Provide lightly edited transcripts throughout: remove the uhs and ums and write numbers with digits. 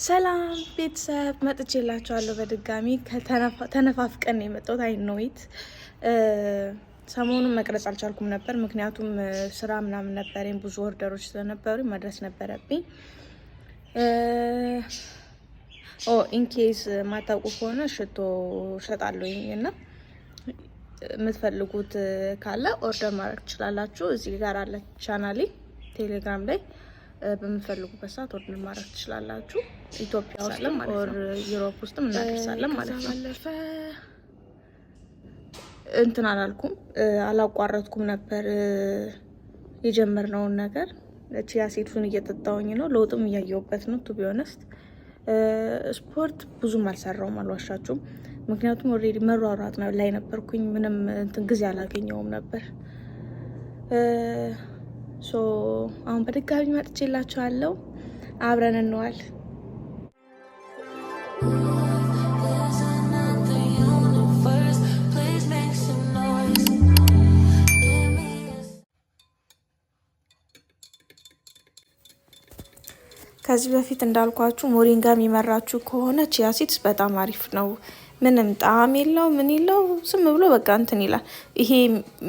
ሰላም ቤተሰብ፣ መጥቼላችኋለሁ በድጋሚ። ተነፋፍቀን ነው የመጣሁት። I know it። ሰሞኑን መቅረጽ አልቻልኩም ነበር፣ ምክንያቱም ስራ ምናምን ነበረኝ፣ ብዙ order ኦች ስለነበሩ መድረስ ነበረብኝ። Oh, in case ማታውቁ ከሆነ ሽቶ እሸጣለሁኝ እና የምትፈልጉት ካለ order ማድረግ ትችላላችሁ። እዚህ ጋር አለ ቻናሌ፣ ቴሌግራም ላይ በምትፈልጉበት ሰዓት order ማድረግ ትችላላችሁ። ኢትዮጵያ ውስጥም or Europe ውስጥም እናደርሳለን ማለት ነው። ባለፈ እንትን አላልኩም፣ አላቋረጥኩም ነበር የጀመርነውን ነገር። Chia seed ኡን እየጠጣውኝ ነው፣ ለውጥም እያየሁበት ነው። To be honest ስፖርት ብዙም አልሰራውም፣ አልዋሻችሁም። ምክንያቱም already መሯሯጥ ላይ ነበርኩኝ። ምንም እንትን ጊዜ አላገኘውም ነበር። So አሁን በድጋሚ መጥቼላችኋለሁ። አብረን እንዋል። There's another universe. Please make some noise. Give me a ከዚህ በፊት እንዳልኳችሁ ሞሪንጋ የሚመራችሁ ከሆነ chia seeds በጣም አሪፍ ነው። ምንም ጣዕም የለው፣ ምን የለው፣ ዝም ብሎ በቃ እንትን ይላል። ይሄ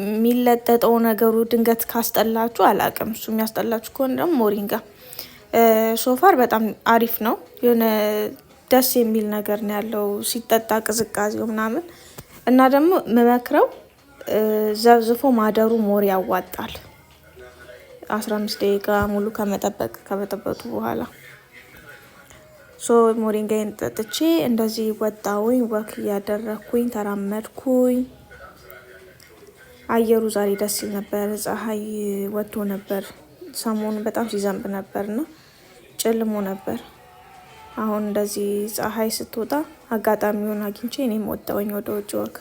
የሚለጠጠው ነገሩ ድንገት ካስጠላችሁ አላቅም። እሱ የሚያስጠላችሁ ከሆነ ደግሞ ሞሪንጋ so far በጣም አሪፍ ነው። የሆነ ደስ የሚል ነገር ነው ያለው ሲጠጣ፣ ቅዝቃዜው ምናምን። እና ደግሞ ምመክረው ዘፍዝፎ ማደሩ more ያዋጣል። 15 ደቂቃ ሙሉ ከመጠበቅ ከመጠበጡ በኋላ። So ሞሪንጋዬን ጠጥቼ እንደዚህ ወጣሁኝ፣ walk እያደረግኩኝ ተራመድኩኝ። አየሩ ዛሬ ደስ ይል ነበር። ፀሐይ ወጥቶ ነበር። ሰሞኑን በጣም ሲዘንብ ነበር እና ጨልሞ ነበር። አሁን እንደዚህ ፀሐይ ስትወጣ አጋጣሚውን አግኝቼ እኔም ወጣሁኝ ወደ ውጭ walk።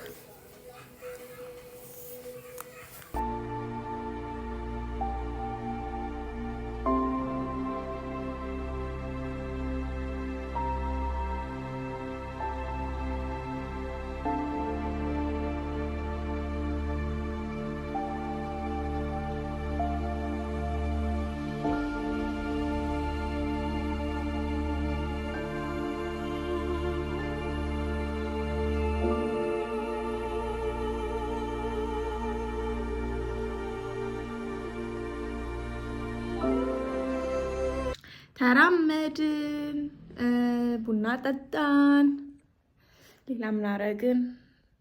ተራመድን፣ ቡና ጠጣን፣ ሌላ ምን አረግን?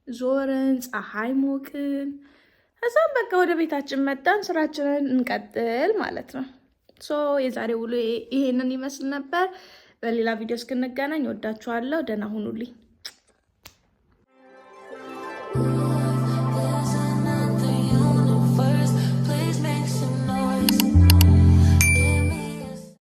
ዞርን፣ ፀሐይ ሞቅን። ከዛም በቃ ወደ ቤታችን መጣን፣ ስራችንን እንቀጥል ማለት ነው። So የዛሬ ውሎ ይሄንን ይመስል ነበር። በሌላ ቪዲዮ እስክንገናኝ ወዳችኋለሁ። ደህና ሁኑልኝ።